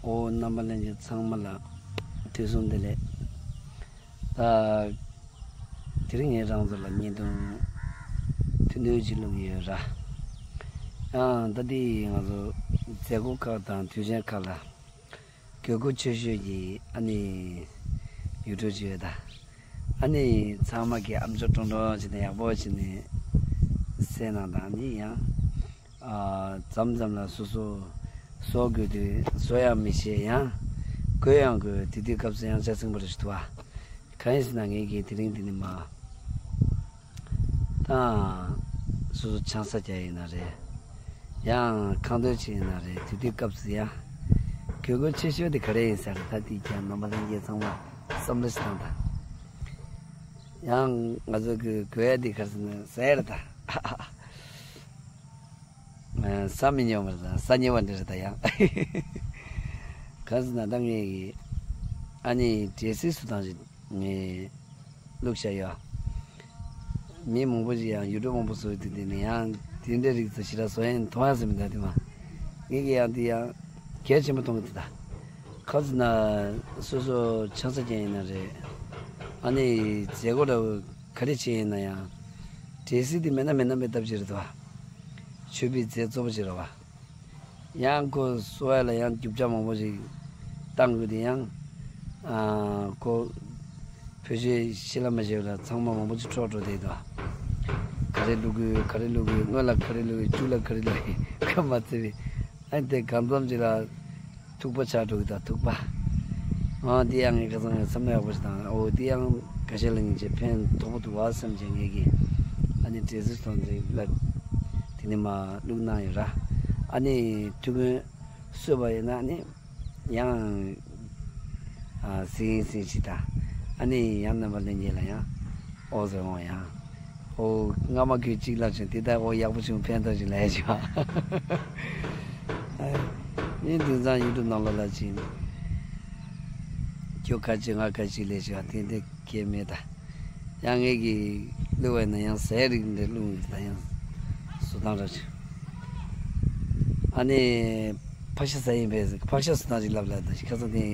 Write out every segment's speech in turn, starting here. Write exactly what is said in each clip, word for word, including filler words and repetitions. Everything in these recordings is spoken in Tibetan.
ཨོ། རྣམ་པ་ལྷན་རྒྱས་ཚང་མ་ལ་དུས་གསུམ་བདེ་ལེགས། ད་དེ་རིང་ངས་རང་ཚོ་ལ་བརྙན་ཐུང་ཐུང་ཐུང་ཅིག་བླུགས་ཡོད་ར། ཡང་ད་འདི་ང་ཚོ་མཛད་སྒོ་ཁག་དང་དུས་ཆེན་ཁག་ལ་དགོས་མཁོ་ཆེ་ཤོས་ཀྱི་ཨ་ནི་ཡུལ་གྲུ་ཅིག་ཡོད་ད། ཨ་ནི་ཚང་མ་གི་ཨམ་ཅོག་ཀྲོང་ཀྲོང་བྱས་ནས་ཡག་པོ་བྱས་ནས་གསན་གནང་དང་། ཨ་ནི་ཡང་། ཨ། མཚམས་མཚམས་ལ་སོ་སོ་བཟོ་དགོས་དུས་བཟོ་ཡང་མི་ཤེས། ཡང་དགོས་ཡང་དགོས། དེ་དུས་སྐབས་སུ་ཡང་ཆ་ཚང་པོ་རེ་ཞིག་འདུག་བ། གང་ཡིན་ཟེར་ན་ངེད་ཀྱིས་དེ་རིང་འདི་ནས་མ་ད་སོ་སོ་ཆང་ས་རྒྱག་ཡིན་ན་རེད། ཡང་ཁང་སྟོན་བྱེད་ཡིན་ན་རེད། དེ་དུས་སྐབས་སུ་ཡང་དགོས་མཁོ་ཆེ་ཤོས་དེ་ག་རེ་ཡིན་ཟེར། ད་དེ་ཀྱང་རྣམ་པ་ལྷན་རྒྱས་ཚང་མ་བསམ་བློ་ཞིག་བཏང་དང་། ཡང་ང་ཚོ་གི་དགོས་ཡ་དེ་ག་རེ་ཟེར་ན་ཟས་རེད་ད། ཨ། ཟ་མི་ཉོ་བར་ཟ་ཉེ་བ་འདྲ་རེད་ད་ཡང་། གང་ཟེར་ན་ད་ངས་ཀྱི་ཨ་ནི་འབྲས་སིལ་བཟོ་སྟངས་ཤིག་ངས་བླུགས་བཞག་ཡོད། མི་མང་པོ་ཞིག་ཡང་ཡུལ་གྲུ་མང་པོ་བཟོ་དུས་དེ་ནས་ཡང་དེ་འདྲའི་རིགས་ཚོ་ཞེ་དྲག་བཟོ་ཡ་མཐོང་ཡ་ཟེར་མི་འདུག་དེ་མ། ངས་ཀྱི་ཡང་དེ་ཡང་གལ་ཆེན་པོ་མཐོང་གི་འདུག་ད། གང་ཟེར་ན་སོ་སོ་ཆང་ས་ཅན་ཡིན་ན་རེད། ཨ་ནི་མཛད་སྒོ་འདྲ་བོ་ག་རེ་བྱས་ཡིན་ན་ཡང་འབྲས་སིལ་དེ་མེད་ན་མེད་ན་མེད་ཐབས་ཅིག་རེད་དོ། མཆོད་པའི་རྫས་གཙོ་བོ་ཅིག་རེད་བ། ཡང་ཁོ་གསོ་བ་ལ་ཡང་རྒྱུ་ཆ་མང་པོ་ཞིག་བཏང་དགོས་དེ་ཡང་། ཨ། ཁོ་བོད་ཆས་ཤེས་ལ་མ་ཤེས་ལ་ཚང་མ་མང་པོ་ཅིག་འཕྲོག་འགྲོ་དེ་དོ། ག་རེ་བླུག་དགོས། ག་རེ་བླུག་དགོས། སྔོན་ལ་ག་རེ་བླུག་དགོས། མཇུག་ལ་ག་རེ་བླུག་དགོས། ཁ་མ་བརྩི་བའི། ཨ་ནི་དེ་གང་འཚམ་ཅིག་ལ་ཐུག་པ་ཆགས་འགྲོ་གི་འདུག་ཐུག་པ། ཨ། འདི་ཡང་ངས་ཁ་སང་ངས་བསམ་བློ་ཡག་པོ་ཞིག་བཏང་། ཨོ། འདི་ཡང་ཁ་ཤས་ལ་སྙིང་རྗེ་ཕན་ཐོགས་པོ་འདུག་བ་བསམ་བྱས་ངས་ཀྱིས་ཨ་ནི་འབྲས་སིལ་སོང་ཚེ་ལ་དེ་ནས་མར་བླུགས་གནང་ཡོད་ར། ཨ་ནི་ཐུག་ཀུན་གསོས་པ་ཡིན་ན་ཨ་ནི་ཡང་། ཨ། སིང་སིང་ཞིག་ད། ཨ་ནི་ཡང་རྣམ་པ་ལྷན་རྒྱས་ལ་ཡང་། ཨོ་ཟེར་འོང་ཡང་། ཨོ། སྔ་མ་ཁྱོད་གཅིག་ལབ་བྱུང་། དེ་ལྟར་ཨོ་ཡག་པོ་བྱུང་། ཕན་ཐོགས་བྱུང་ལབ་ཡ་བྱུང་། ཨ། ངས་དེང་སང་ཡུ་ཊུབ་ནང་ལོགས་ལ་ཕྱིན། ཁྱོད་ཁ་ཅིག་ང་ཁ་ཅིག་ལབ་བྱུང་། དེ་འདྲ་གང་ཡང་མེད་ད། ཡང་ངས་ཀྱིས་བླུགས་པ་ཡིན་ན་ཡང་ཟས་རིགས་འདྲ་བླུགས་ཡིན་ད། ཡང་བཟོ་སྟངས་ར་བྱུང་། ཨ་ནི་ཕག་ཤ་ཟ་ཡིན་པས། ཕག་ཤ་བཟོ་སྟངས་ཅིག་ལབ་ལ་ད་ཁ་སང་དེ་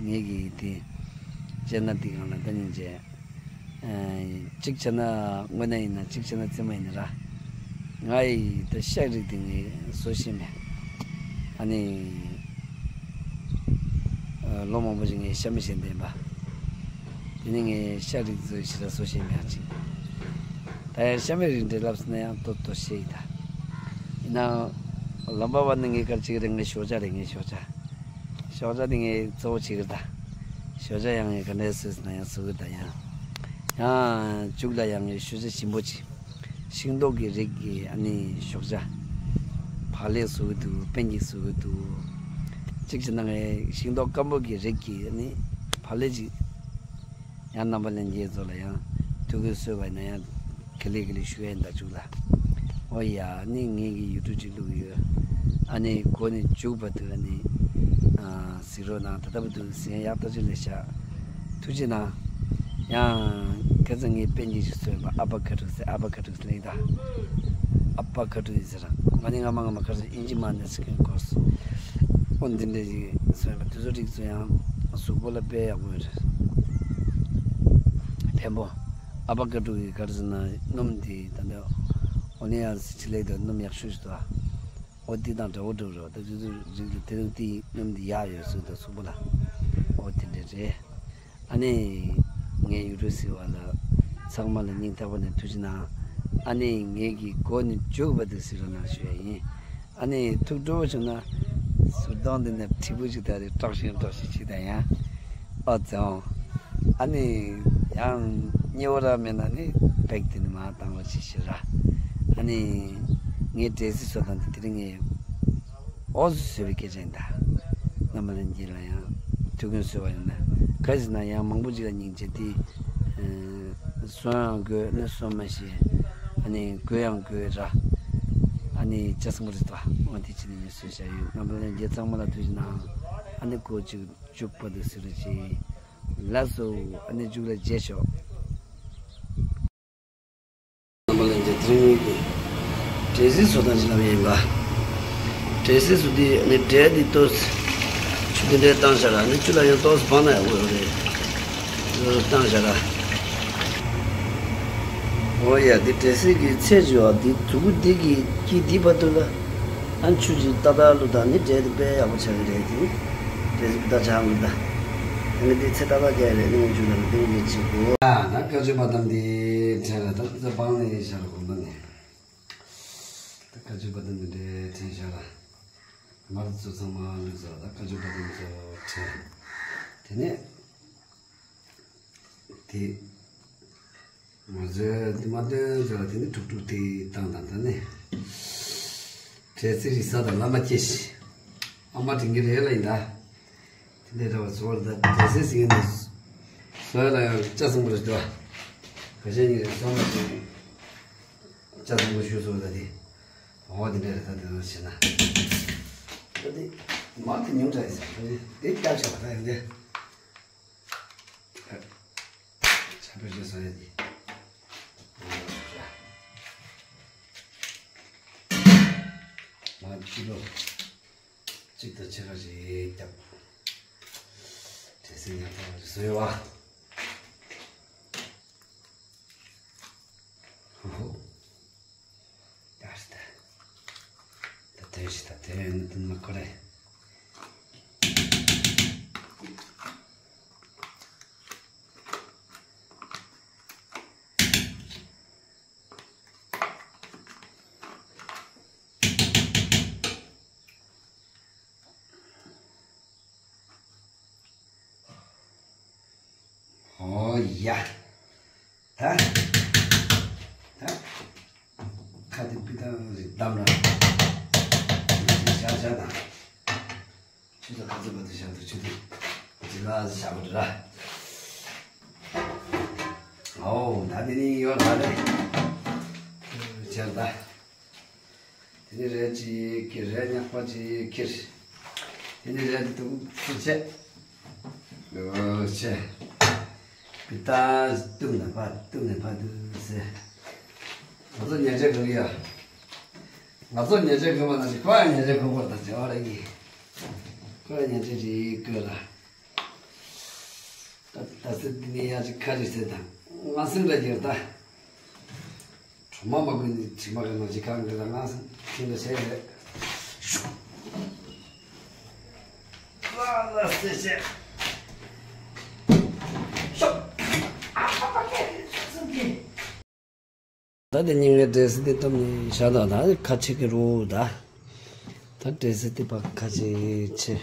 ངས་ཀྱིས་དེ་སྤྱིར་ན་དེ་སྒང་ལ་ད་སྙིང་རྗེ། ཨ། གཅིག་བྱས་ན་དངོས་གནས་ཡིན་ན། གཅིག་བྱས་ན་རྩེད་མོ་ཡིན་ན་ར། ང་ཡིས་ད་ཤ་རིགས་དེ་ངས་བཟོ་ཤེས་མེད། ཨ་ནི། ཨ། ལོ་མང་པོ་ཞིག་ངས་ཤ་མེད་བྱས་བསྡད་པ། དེ་ནས་ངས་ཤ་རིགས་ཚོ་ཞེ་དྲག་བཟོ་ཤེས་མེད་ཅིག་ད་ཡང་ཤ་མེད་རིགས་འདྲ་ལབ་སོང་ན་ཡང་ཏོག་ཏོག་ཤེས་ཡིན་ད། ཡིན་ནའང་ལམ་པ་བ་ནི་ངས་ག་རེ་བྱེད་ཀྱི་རེད། ངས་ཞོགས་ཇ་རེད། ངས་ཞོགས་ཇ། ཞོགས་ཇ་དེ་ངས་གཙོ་བོ་བྱེད་ཀྱི་རེད་ད། ཞོགས་ཇ་ཡང་ངས་ག་འདྲ་བཟོས་ཟེར་ན་ཡང་བཟོ་གི་རེད་ད། ཡང་། ཡང་མཇུག་ལ་ཡང་ངས་ཞོགས་ཇ་ཞིམ་པོ་ཅིག་ཤིང་ཏོག་གི་རིགས་ཀྱི་ཨ་ནི་ཞོགས་ཇ། བག་ལེབ་བཟོ་གི་འདུག་པན་གྱི་བཟོ་གི་འདུག་གཅིག་བྱས་ན་ངས་ཤིང་ཏོག་སྐམ་པོ་གི་རིགས་ཀྱི་ཨ་ནི་བག་ལེབ་ཅིག་ཡང་རྣམ་པ་ལྷན་རྒྱས་ཚོ་ལ་ཡང་ཐུགས་ཁུར་གསོས་པ་ཡིན་ན་ཡང་། ག་ལེ་ག་ལེ་ཞུ་ཡ་ཡིན་ད་མཇུག་ལ། ཨོ་ཡ། ཨ་ནི་ངེད་ཀྱི་ཡུ་ཊུབ་ཅིག་བླུགས་ཡོད། ཨ་ནི་འགོ་ནས་མཇུག་བར་དུ་ཨ་ནི། ཨ། གཟིགས་རོགས་གནང་། ད་ལྟ་བར་དུ་གཟིགས་ཡག་ཐག་ཆོད་ལས་བཞག་ཐུགས་རྗེ་གནང་། ཡང་ཁ་སང་ངས་པན་གྱི་ཞིག་བཟོས་པ། ཨ་བ་ཀ་ཏྲུ་ཟེར། ཨ་བ་ཀ་ཏྲུ་ཟེར་ལེགས་ད། ཨ་བ་ཀ་ཏྲུ་ཟེར། ང་ནི་སྔ་མ་སྔ་མ་ཁ་སང་ཨིན་ཇི་མ་ནས་ཀྱི་གོ་སོང་། ཨོ་འདི་འདྲ་ཞིག་བཟོས་པ་དེ་ཚོ་རིགས་ཚོ་ཡང་གཟུགས་པོ་ལ་དཔེ་ཡག་པོ་ཡོད་རེད། ཕན་པོ། ཨ་བ་ཀ་ཏྲུ་གི་ག་རེ་ཟེར་ན་སྣུམ་དེ་ད་ལྟ་ཨོ་ནི་ཡ་སི་ཆི་ལེ་དང་སྣུམ་ཡག་ཤོས་ཤིག་འདུག་ཨོ་དེ་དང་འདྲ་བོ་འདྲ་བོ་རེད་བ། ད་དེ་ཚོ་རིགས་ལ་དེ་རིང་དེའི་སྣུམ་དེ་ཡག་ཡོད་ཚོད་འདུག་གཟུགས་པོ་ལ། ཨོ་དེ་འདྲ་རེད། ཨ་ནི་ངའི་ཡུ་ཊུབ་གཟིགས་པ་ལ་ཚང་མ་ལ་སྙིང་ཐག་པ་ནས་ཐུགས་རྗེ་གནང་། ཨ་ནི་ངེད་ཀྱི་འགོ་ནས་མཇུག་བར་དུ་གཟིགས་རོགས་གནང་ཞུ་ཡ་ཡིན། ཨ་ནི་ཐུགས་སྤྲོ་བོ་བྱུང་ན་ཟུར་གདོང་འདི་ནས་དྲིལ་བུ་ཅིག་ད་རེ་བཀྲག་ཤིང་བཀྲག་ཤིང་ཅིག་དང་ཡང་། ཨོ་ཙང་། ཨ་ནི་ཡང་མཉེས་པོ་ར་མེད་ན་ནི་བེག་དེ་ནི་མར་བཏང་རོགས་ཞེས་ཞུ་ར། ཨ་ནི་ངའི་འབྲས་སིལ་བཟོ་སྟངས་དེ་དེ་རིང་ངས་ཨོ་ཟུ་བཟོས་པའི་སྐད་ཆ་ཡིན་ད། རྣམ་པ་ལྷན་རྒྱས་ལ་ཡང་ཐུགས་ཁུར་གསོས་པ་ཡིན་ན། ག་ཟེར་ན་ཡང་མང་པོ་ཅིག་ལ་སྙིང་རྗེ་དེ། ཨ། བཟོ་ཡང་དགོས་ནི་བཟོ་མ་ཤེས། ཨ་ནི་དགོས་ཡང་དགོས་ར། ཨ་ནི་ཅ་སང་པོ་རེད་དོ། འོ་དེ་ཅི་ནས་ངས་བཟོས་བཞག་ཡོད། རྣམ་པ་ལྷན་རྒྱས་ཚང་མ་ལ་ཐུགས་རྗེ་གནང་། ཨ་ནི་འགོ་ཅིག་མཇུག་བར་དུ་གཟིགས་རོགས་གྱིས། ལགས་སོ། ཨ་ནི་མཇུག་ལ་མཇལ་ཤོག་རྣམ་པ་ལྷན་རྒྱས་དེ་རིང་ངེད་ཀྱིས་འབྲས་སིལ་བཟོ་སྟངས་ཅིག་ལབ་ཡིན་པ། འབྲས་སིལ་བཟོ་དུས་ཨ་ནི་འབྲས་འདི་ཏོག་ཙམ་ འདི་འདྲའི་བཏང་བཞག་ལ་ནི་ཆུ་ལ་ཡང་ཏོག་ཙམ་སྦང་ན་ཡག་པོ་ཡོད་རེད། བཏང་བཞག་ལ། འོ་ཡ། འདི་འབྲས་སིལ་གྱི་ཚད་ཅིག་ཡོད། འདི་མཛུ་གུ་འདི་གི་དཀྱིལ་འདི་བར་དུ་ལ། ཨ་ཆུ་ཅིག་ཏག་ཏག་བླུགས་དང་ནི་འབྲས་དེ་དཔེ་ཡག་པོ་ཆགས་ཀྱི་རེད་དེ། འབྲས་སིལ་ཏག་ཆགས་མི་འདུག་ཨ་ནི་འདི་ཚད་ཏག་ཏག་རྒྱག་རེད། ནི་ཆུ་ལ་ནི་འདི་འདི་གཅིག་གོ། ཨ་ན་ཀ་ཅུ་བ་དམ་འདི་ཕྲན་ལ་ད་ཚོད་སྦང་ནས་བཞག་ལ་གོམ་པ་ནས། ད་ཀ་ཅུ་བ་དམ་འདི་འདྲའི་ཕྲན་བཞག་ལ། མར་ཚོ་ཚང་མ་བླུགས་ཚར། ད་ཀ་ཅུ་བ་དམ་ཚོ་ཕྲན། དེ་ནས་དེ་མར་ཚོ་དེ་མ་བཏོན་ཚར་ལ་དེ་ནས་དཀྲུག་དཀྲུག་དེ་བཏང་དང་། ད་ནི་འབྲས་སིལ་རིགས་ཟ་དང་བླ་མ་སྐྱེས་ཤིག་ཨ་མ་དྲིན་གྱི་རེད་ལ་ཡིན་ད། དེ་འདྲའི་འདྲ་བ་བཟོ་བར་ད་འབྲས་སིལ་ཟིན་ནས་བཟོ་ཡ་ལ་ཡང་ལྕགས་སྲིན་པོ་རེད་འདུག་ཨ། བོད་ཆས་གཉིས་རེད་བཟོ་མ་བྱུང་། ལྕགས་སྲིན་པོ་ཞུ་སོ་ད་དེ། འོ་དེ་འདྲ་རེད། ད་དེ་ཚོ་བྱས་ན། ད་དེ་མར་དེ་ཉུང་དྲགས་ཡིན་ཟེར། ད་དེ་དེ་བཀྱག་བྱས་པ་ད་ཡང་དེ། ཆ་བོད་ཆས་བཟོ་ཡ་དེ། མར་ཀི་ལོ་གཅིག་དང་ཕྱེད་ཀ་ཞིག་བརྒྱབ། འབྲས་སིལ་ཉག་ཕྲ་ཞིག་བཟོས་པ། ཧོ་ཧོ། ཡ་ཤི་ད། ད་དོན་ཞིག་ད་དོན་ནི་དུ་མ་ཁོ་རེ། ཨོ་ཡ། ད། ད། ཁ་དེ་པི་ཏང་ཞིག་བསྡམས་ལ། ཞག་ཞག་དང་། ཆུ་ཚོད་ག་ཚོད་བར་དུ་བཞག་འདུག་ཆུ་ཚོད་ཇི་ལ་བཞག་པ་རེད་ར། ཨོ་ད་དེ་ནི་ཡོད་ར་རེད། བྱས་ད། དེ་ནི་རས་ཅིག་ཁྱེར། རས་ཉག་པ་ཅིག་ཁྱེར། དེ་ནི་རས་དེ་དུ་ཕུར་བྱས། ཨོ་བྱས། པི་ཏ་བཏུམ་ནས་ཕར་བཏུམ་ནས་ཕར་འདུག་ཟེར། ང་ཚོ་ཉལ་ཆས་གོན་གི་ཡ། ང་ཚོ་ཉལ་ཆས་གོན་པ་ནང་བཞིན་ཁོ་ཡང་ཉལ་ཆས་གོན་དགོས་ད་བྱ་བ་རེད་གི། ཁོ་ཡང་ཉལ་ཆས་ཅིག་གོན་ལ། ད་ད་སེ་འདི་ནས་ཡར་ཅིག་ཁ་ཅིག་ཟེར་དང་། ང་སེམས་ལ་འགྱུར་ད། གྲོ་མ་མ་གོན་ནི་དྲི་མ་གི་ནང་ཅིག་གང་གི་ད་ང་སེམས་ཁྱིམ་ལ་བྱས་རེད། ལ་ལ་སེ་བྱས། ཤོག་ཨ་ཕ་ཕ་ཁྱེད་སེམས་ཀྱི། ད་དེ་སྙིང་གའི་འབྲས་སིལ་དེ་བཏུམ་ནས་བཞག་དང་། ད་ཁ་ཕྱེ་གི་རོ་ད། ད་འབྲས་སིལ་དེ་ཕར་ཁ་ཕྱེ་ཕྱེ།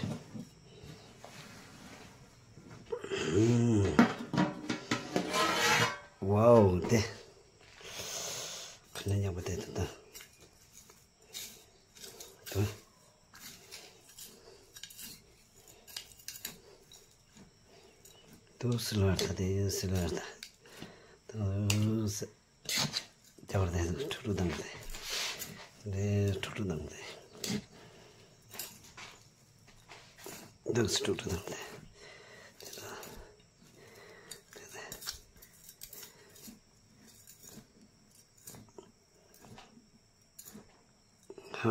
ཝའོ་དེ། ཁ་ནས་ཉག་པ་དེ་ད་ད། ད། དུ་སིལ་བར་ད་དེ་སིལ་བར་ད། དུ་སི། རྒྱ་བར་དེ་ཁྲུ་ཁྲུ་དང་དེ། དེ་ཁྲུ་ཁྲུ་དང་དེ། དུ་སི་ཁྲུ་ཁྲུ་དང་དེ། དེ་ད། དེ་དེ། ཧ།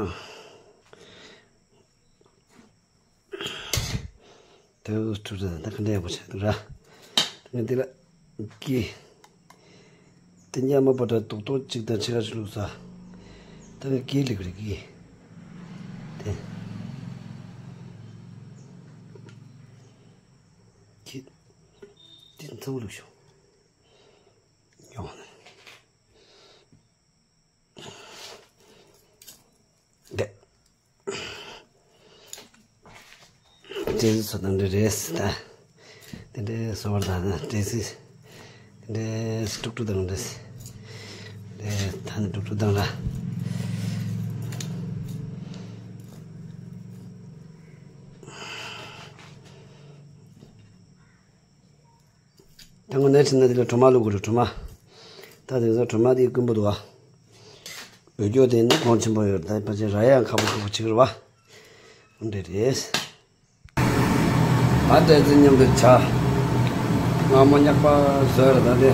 དེ་འུ་ཐུག་ད་ད་ག་འདྲ་ཡག་པོ་ཆགས་འདུག་ར། ད་ངས་འདི་ལ་གི། དེ་ཉག་མ་པ་ཏྲ་རྡོག་རྡོག་གཅིག་དང་ཕྱེད་ཀ་ཅིག་བླུགས་ས། ད་ངས་གི་ལེགས་རེད་གི། དེ། གི། དེ་ཚ་བོ་བླུགས་ཤོག་ཡོང་ནས། འདི། འབྲས་སིལ་བཟོ་སྟངས་འདི་རེད་ཟེར་ད། དེ་འདྲའི་བཟོ་བར་ད་ན་འབྲས་སིལ། དེ་འདྲའི་དཀྲུག་དཀྲུག་བཏང་འདྲས། དེ་ད་ནི་དཀྲུག་དཀྲུག་བཏང་ལ། ད་ངོ་ནས་ཕྱིན་ན་དེ་ལ་གྲོ་མ་བླུགས་དགོས་རེད། གྲོ་མ། ད་དེ་ཚོ་གྲོ་མ་དེ་དཀོན་པོ་འདུག་ཨ། འོད་སྐྱོ་དེ་ནི་གོང་ཆེན་པོ་ཡོད། ད་ཕལ་ཆེར་ར་ཡང་ཁ་པོ་ཁ་པོ་བྱེད་ཀྱི་རེད་བ། འདྲ་རེད། ད་འབྲས་སིལ་མཉམ་དུ་བྱ། མངར་མོ་ཉག་པ་བཟོས་རེད་ད་དེ།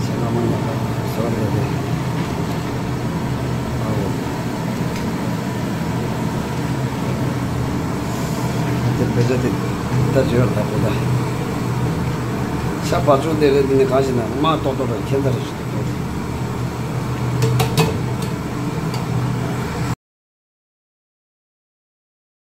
ཞེ་མངར་མོ་ཉག་པ་བཟོས་རེད་དེ། ཨའོ། རེད་དེ། ད་བརྗོད་ད་པོ་ད། ཤ་བག་ཆུང་དེ་རེད་དེ་ནི་གང་ཞིག་ན་མ་ཏོག་ཏོག་རེད་ཁྱད་མཚར་རེ་ཞིག་ཏོག་ཏོག་རེད།